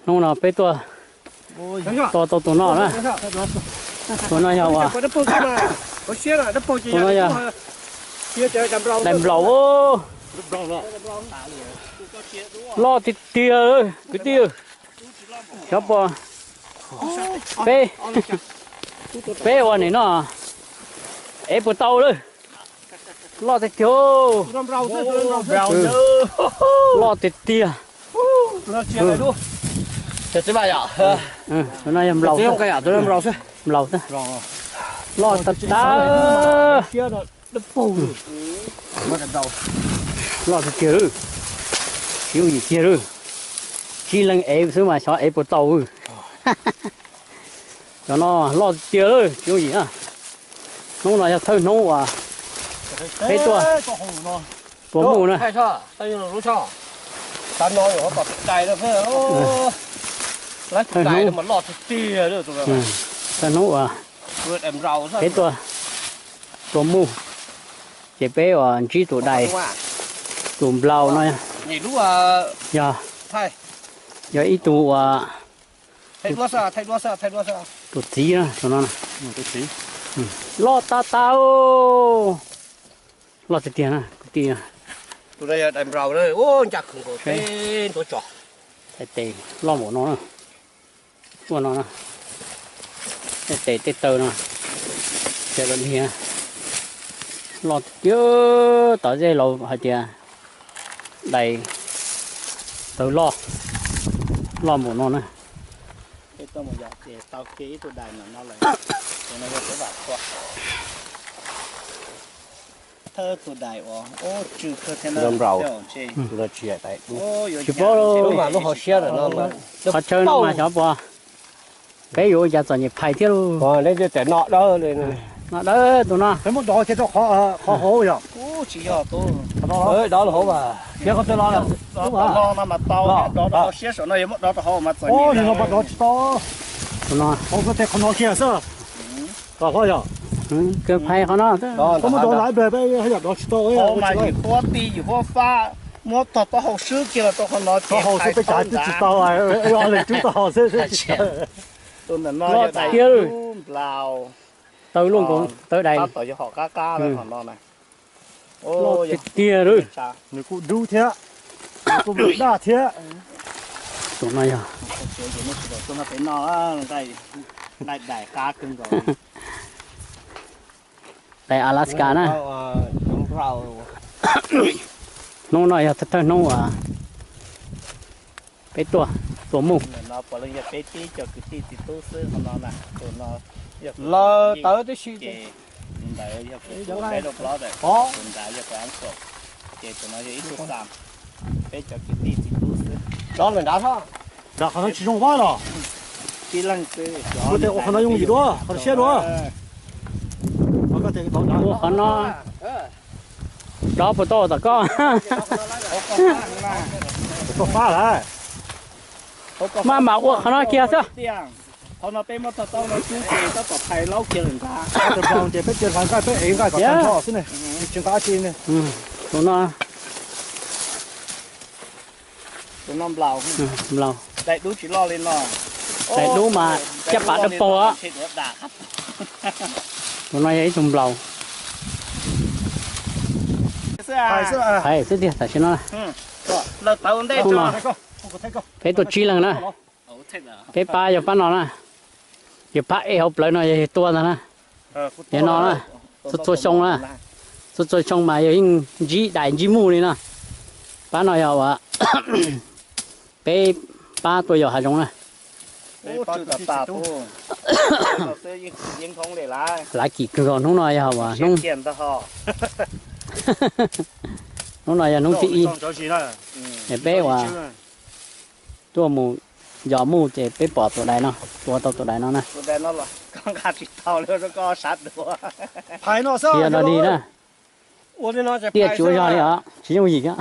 Hnub no peb tuaj tua tau tus no na. Tus no yog ua, tus no yog daim nplaum, loj tiag tiag kwv tij. Xyov puas, peb, peb ua nim no ev puas tau lawm. Loj tiag tiag. Loj tiag tiag. Tus no yog nplaum, nplaum, loj tas tas. Loj tiag tiag lawm. Tsis yooj yim kiag lawm. Tsib leeg ev xwb mas xyov ev puas tau. Cov no loj tiag tiag lawm, tsis yooj yim na. Hnub no yog thawj hnub uas peb tuaj tua mus na. Thawj hnub, thawj hnub uas peb tuaj tua mus, ces peb uas ntsib tus dais, tus nplaum no yog, yog ib tug uas tus txiv na, tus no. Loj tas tas. Loj tiag tiag na kwv tij. Tus no yog dais nplaum, ncav khwv nkaus peb ntuav tso. Tes loj npaum no na. Ua no na. Tej tes tej taw no, xyov los dig. Loj tiag tiag, tom zej laus hais tias dais taw loj, loj npaum no na. Tsis paub, qhov chaw no mas xyov puas, peb yuav ua cas txom nyem phais thiab lauj. Noj dawb tus no. Peb muab dov kiag rau qhov hauv yog. Dov hauv mas. Siab qhov twg los lawm. Dov rau hauv mas txom nyem. Tus no. Hauv tej qhov no kiag xwb. Kom hlob yog. Kawg phais qhov no. Koj muab dov lawm peb yog dov tsis tau. Hauv mas yim huab tij yim huab fab, muab tog taub hau swb kiag los rau qhov no ces phais tsis tau. Tus ntawm no yog dais dub nplaum. Taw luaj nkaus taw dais. Tab tom yog hom qab qab no na. Loj tiag tiag lawm. Nws kuj dub thiab, nws kuj daj thiab. Tus no yog, tus no pem no nqaij dais qab kawg nkaus. Dais Alaska na. Hnub no yog thawj hnub uas peb tuaj tua mus. Lawv tawv tib si. Tus ntawd yog kuv, tus ntawd yog kuv uncle, ces tus no yog ib tug xam, peb cov kwv tij txiv tub xwb. Rov lawm nrad, nrad qhov no tsis zoo vab los. Ua qhov no yooj yim dua, qhov siab dua. Ua qhov no, dov puas tau tom koj? Koj fab lawm. Mas mam ua qhov no kiag xwb. Qhov no peb muab tog taub no cub ces tab tom phais laub kiag lawm nrad. Ces peb cia nqaij, peb ev nqaij kom tag nrho xwb ne, tsis nqa dab tsi ne. Tus no, tus no nplaum, nplaum. Daim dub tsis loj li no. Daim dub mas caj pas dawb paug. Tus no yog ib tug nplaum. Phais xwb tiag tam sim no. Peb tuaj tsib leeg na. Peb pab yog pab no na. Yog pab ev hauv plawv no yog yog tua ntag na. Yog no na, txhua txhua xyoo na, txhua txhua xyoo mas yog yeej ntsib dais ntsib muj li na. Pab no yog uas peb pab tuaj yos hav zoov na. Lav kim kawg nkaus hnub no yog uas hnub, hnub no yog hnub thib ib. Peb uas tuaj mus yos muj ces peb pom tus dais no, tua tau tus dais no na. Yog no li na. Tiaj tsis ua zog li os, tsis yooj yim.